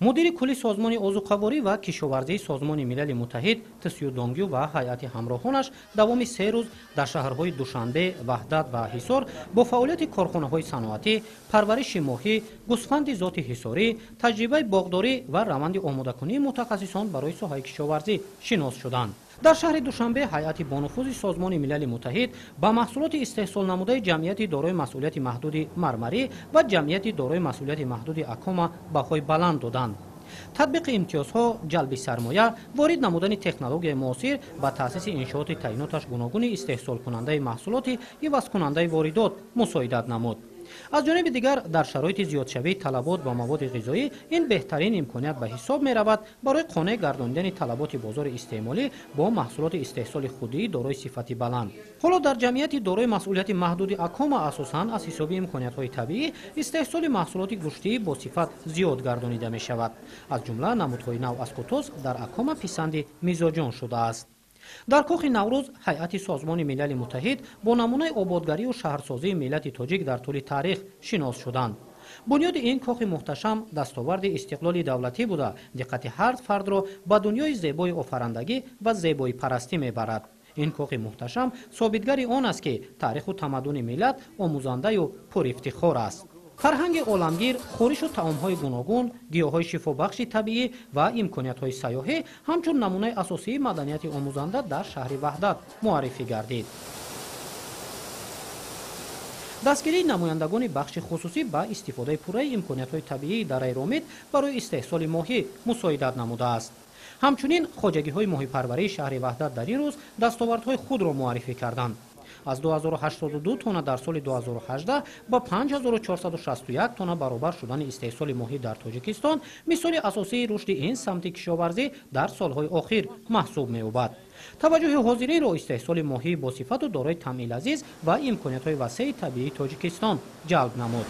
Мудири кулли Созмони озуқаворӣ ва кишоварзии Созмони Милали Муттаҳид Тсю Донгю ва ҳайати ҳамроҳонаш давоми 3 рӯз дар шаҳрҳои Душанбе, Ваҳдат ва Ҳисор бо фаъолияти корхонаҳои саноатӣ, парвариши моҳӣ, гӯсфанди зоти ҳисорӣ, таҷрибаи боғдорӣ ва раванди омодакунии мутахассисон барои соҳаи кишоварзӣ шинос шуданд. Дар шаҳри Душанбе ҳайати бонуфузи Созмони Милали Муттаҳид ба маҳсулоти истеҳсолнамудаи Ҷамъияти дорои масъулияти маҳдуди «Мармарӣ» ва Ҷамъияти дорои масъулияти маҳдуди «Акома» баҳои баланд доданд. Татбиқи имтиёзҳо, ҷалби сармоя, ворид намудани технологияи муосир ба таъсиси иншооти таъиноташ гуногуни истеҳсолкунандаи маҳсулоти ивазкунандаи воридот мусоидат намуд. Аз ҷониби дигар, дар шароити зиёдшавии талабот ба маводи ғизоӣ ин беҳтарин имконият ба ҳисоб меравад барои қонеъ гардонидани талаботи бозори истеъмолӣ бо маҳсулоти истеҳсоли худии дорои сифати баланд. Ҳоло дар Ҷамъияти дорои масъулияти маҳдуди «Акома» асосан аз ҳисоби имкониятҳои табиӣ истеҳсоли маҳсулоти гӯштӣ бо сифат зиёд гардонида мешавад. Аз ҷумла намудҳои нав аз кутос дар «Акома» писанди мизоҷон шудааст. Дар кохи Наврӯз ҳайати Созмони Милали Муттаҳид бо намунаи ободгарию шаҳрсозии миллати тоҷик дар тӯли таърих шинос шуданд. Бунёди ин кохи муҳташам дастоварди истиқлоли давлатӣ буда, диққати ҳар фардро ба дунёи зебои офарандагӣ ва зебоипарастӣ мебарад. Ин кохи муҳташам собитгари он аст, ки таъриху тамаддуни миллат омӯзандаю пурифтихор аст. Фарҳанги оламгир, хӯришу таомҳои гуногун, гиёҳҳои шифобахши табиӣ ва имкониятҳои сайёҳӣ ҳамчун намунаи асосии маданияти омӯзанда дар шаҳри Ваҳдат муаррифӣ гардид. Дастгирии намояндагони бахши хусусӣ ба истифодаи пурраи имкониятҳои табиии дараи Ромит барои истеҳсоли моҳӣ мусоидат намудааст. Ҳамчунин хоҷагиҳои моҳипарварии шаҳри Ваҳдат дар ин рӯз дастовардҳои худро муаррифӣ карданд. Аз 2082 тонна дар соли 2018 ба 5461 тонна баробар шудани истеҳсоли моҳӣ дар Тоҷикистон мисоли асосии рушди ин самти кишоварзӣ дар солҳои охир маҳсуб меёбад. Таваҷҷӯҳи ҳозиринро истеҳсоли моҳӣ бо сифату дорои таъми лазиз ва имкониятҳои васеи табиии Тоҷикистон ҷалб намуд.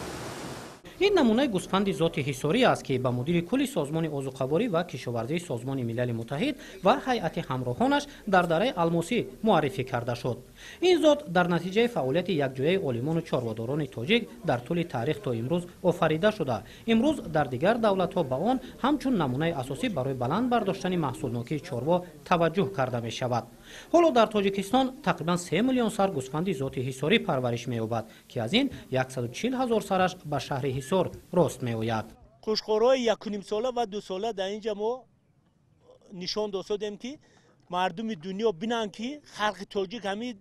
Ин намунаи гӯсфанди зоти ҳисорӣ аст, ки ба мудири кулли Созмони озуқаворӣ ва кишоварзии Созмони Милали Муттаҳид ва ҳайати ҳамроҳонаш дар дараи Алмосӣ муаррифӣ карда шуд. Ин зот дар натиҷаи фаъолияти якҷояи олимону чорводорони тоҷик дар тӯли таърих то имрӯз офарида шуда, имрӯз дар дигар давлатҳо ба он ҳамчун намунаи асосӣ барои баланд бардоштани маҳсулнокии чорво таваҷҷӯҳ карда мешавад. Ҳоло дар Тоҷикистон тақрибан 3 миллион сар гӯсфанди зоти ҳисорӣ парвариш меёбад, ки аз ин 140 ҳазор сараш ба шаҳри Ҳисор рост меояд. Қӯчқорҳои якунимсола ва 2 сола дар инҷа мо нишон додем, ки мардуми дунё бинанд, ки халқи тоҷик ҳамин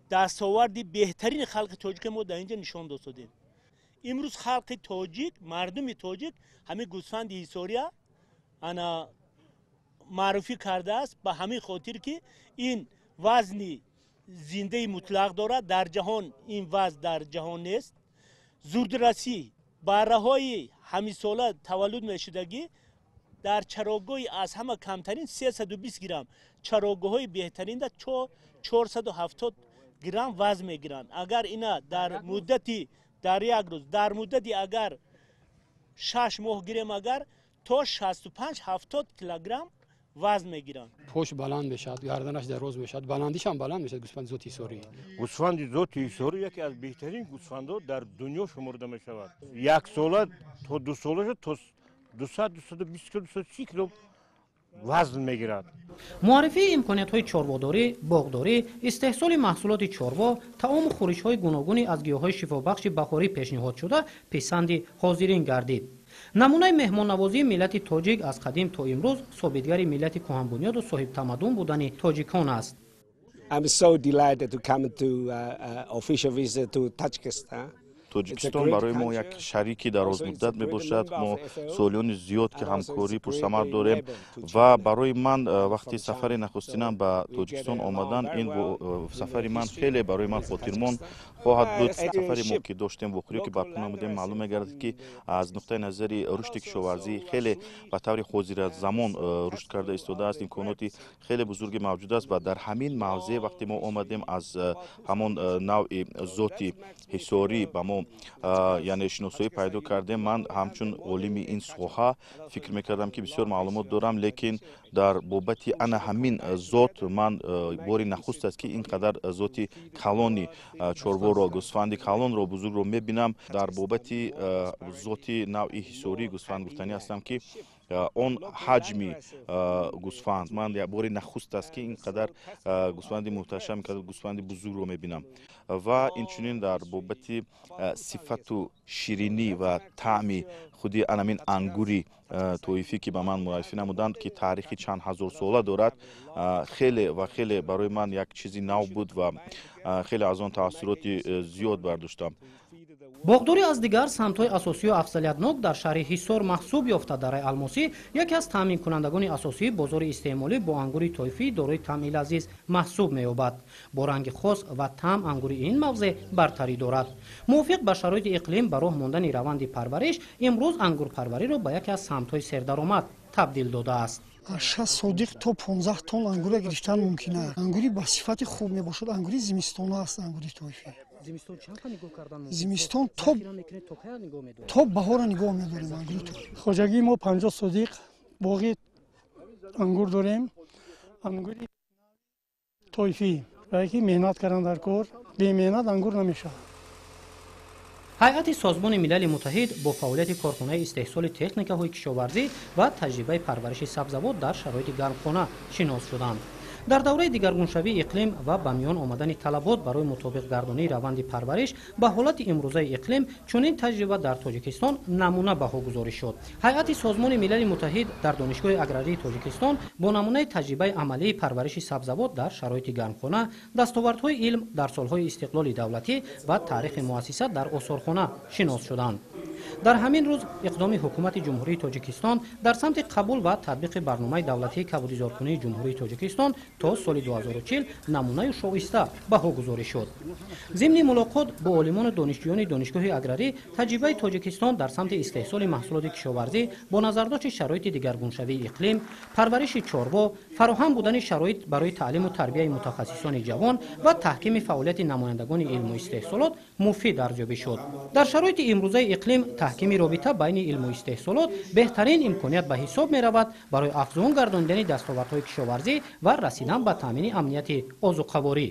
дастоварди беҳтарини халқи тоҷика мо дар инҷа нишон додем. Имрӯз халқи тоҷик, мардуми тоҷик ҳамин гӯсфанди ҳисория ана маъруфӣ кардааст, ба ҳамин хотир ки ин вазни зиндаи мутлақ дорад. Дар ҷаҳон ин вазн дар ҷаҳон нест. Зудрасӣ барраҳои ҳамисола таваллуд мешудагӣ дар чарогоҳи аз ҳама камтарин 320 грамм, чарогоҳҳои беҳтаринда 470 грамм вазн мегиранд. Агар ина дар муддати дар як рӯз, дар муддати агар 6 моҳ гирем, агар то 65-70 килограмм вазн мегиранд. Пош баланд мешавад, гарданаш дароз мешавад, баландишам баланд мешавад гӯсфанди зоти ҳисорӣ. Гӯсфанди зоти ҳисорӣ яке аз беҳтарин гӯсфандҳо дар дунё шумурда мешавад. Яксола то 2 сола то 200, 220 кило, 230 кило вазн мегирад. Муаррифии имкониятҳои чорводорӣ, боғдорӣ, истеҳсоли маҳсулоти чорво, таому хӯришҳои гуногуни аз гиёҳҳои шифобахши баҳорӣ пешниҳод шуда писанди ҳозирин гардид. Намунаи меҳмоннавозии миллати тоҷик аз қадим то имрӯз собитгари миллати кӯҳанбунёду соҳибтамаддун будани тоҷикон аст. I'm so delighted to come to official visit to Tajikistan. Тоҷикистон барои мо як шарики дарозмуддат мебошад. Мо солиёни зиёд ки ҳамкории пурсамар дорем ва барои ман вақти сафари нахустинам ба Тоҷикистон омадан, ин сафари ман хеле барои ман хотирмон хоҳад буд. Сафари мо ки доштем, вохӯрие ки барпо намудем, маълум мегардад, ки аз нуқтаи назари рушди кишоварзӣ хеле ба таври ҳозиразамон рушд карда истодааст, имконоти хеле бузурге мавҷуд аст. Ва дар ҳамин мавзеъ вақте мо омадем, аз ҳамон навъи зоти ҳисорӣ ба мо, яъне, шиносоӣ пайдо кардем. Ман ҳамчун олими ин соҳа фикр мекардам, ки бисёр маълумот дорам, лекин дар бобати ана ҳамин зот ман бори нахуст аст, ки ин қадар зоти калони чорворо, гӯсфанди калонро, бузургро мебинам. Дар бобати зоти навъи ҳисории гӯсфанд гуфтанӣ ҳастам, ки Он ҳаҷми гӯсфанд, ман бори нахуст аст, ки ин қадар гӯсфанди муҳташам, ин қадар гӯсфанди бузургро мебинам. Ва инчунин дар бобати сифату ширинӣ ва таъми худи анамин ангури тоифӣ, ки ба ман муаррифӣ намуданд, ки таърихи чанд ҳазорсола дорад, хеле ва хеле барои ман як чизи нав буд ва хеле аз он таассуроти зиёд бардоштам. Боғдорӣ аз дигар самтҳои асосию афзалиятнок дар шаҳри Ҳисор маҳсуб ёфта, Дараи Алмосӣ яке аз таъминкунандагони асосии бозори истеъмолӣ бо ангури тоифӣ дорои таъми лазиз маҳсуб меёбад. Бо ранги хос ва таъм ангури ин мавзеъ бартарӣ дорад. Мувофиқ ба шароити иқлим ба роҳ мондани раванди парвариш имрӯз ангурпарвариро ба яке аз самтҳои сердаромад табдил додааст. Аз 6 содиқ то 15 тонн ангура гирифтан мумкин аст. Ангури ба сифати хуб мебошад, ангури зимистона аст, ангури тоифӣ. Зимистон то баҳора нигоҳ медорем ангури. Хоҷагии мо 50 содиқ боғи ангур дорем, ангури тоифӣ, ки меҳнат кардан дар кор, бемеҳнат ангур намешавад. Ҳайати Созмони Милали Муттаҳид бо фаъолияти корхонаи истеҳсоли техникаҳои кишоварзӣ ва таҷрибаи парвариши сабзавот дар шароити гармхона шинос шуданд. Дар давраи дигаргуншавии иқлим ва ба миён омадани талабот барои мутобиқ гардонии раванди парвариш ба ҳолати имрӯзаи иқлим, чунин таҷриба дар Тоҷикистон намуна баҳогузорӣ шуд. Ҳайати Созмони Милали Муттаҳид дар Донишгоҳи аграрии Тоҷикистон бо намунаи таҷрибаи амалии парвариши сабзавот дар шароити гармхона, дастовардҳои илм дар солҳои истиқлоли давлатӣ ва таърихи муассиса дар осорхона шинос шуданд. Дар ҳамин рӯз иқдоми Ҳукумати Ҷумҳурии Тоҷикистон дар самти қабул ва татбиқи Барномаи давлатии кабудизоркунии Ҷумҳурии Тоҷикистон то соли 2040 намунаю шоиста баҳогузорӣ шуд. Зимни мулоқот бо олимону донишҷӯёни Донишгоҳи аграрӣ таҷрибаи Тоҷикистон дар самти истеҳсоли маҳсулоти кишоварзӣ бо назардошти шароити дигаргуншавии иқлим, парвариши чорво, фароҳам будани шароит барои таълиму тарбияи мутахассисони ҷавон ва таҳкими фаъолияти намояндагони илму истеҳсолот муфид арзёбӣ шуд. Дар шароити имрӯзаи иқлим таҳкими робита байни илму истеҳсолот беҳтарин имконият ба ҳисоб меравад барои афзун гардонидани дастовардҳои кишоварзӣ ва расидан ба таъмини амнияти озуқаворӣ.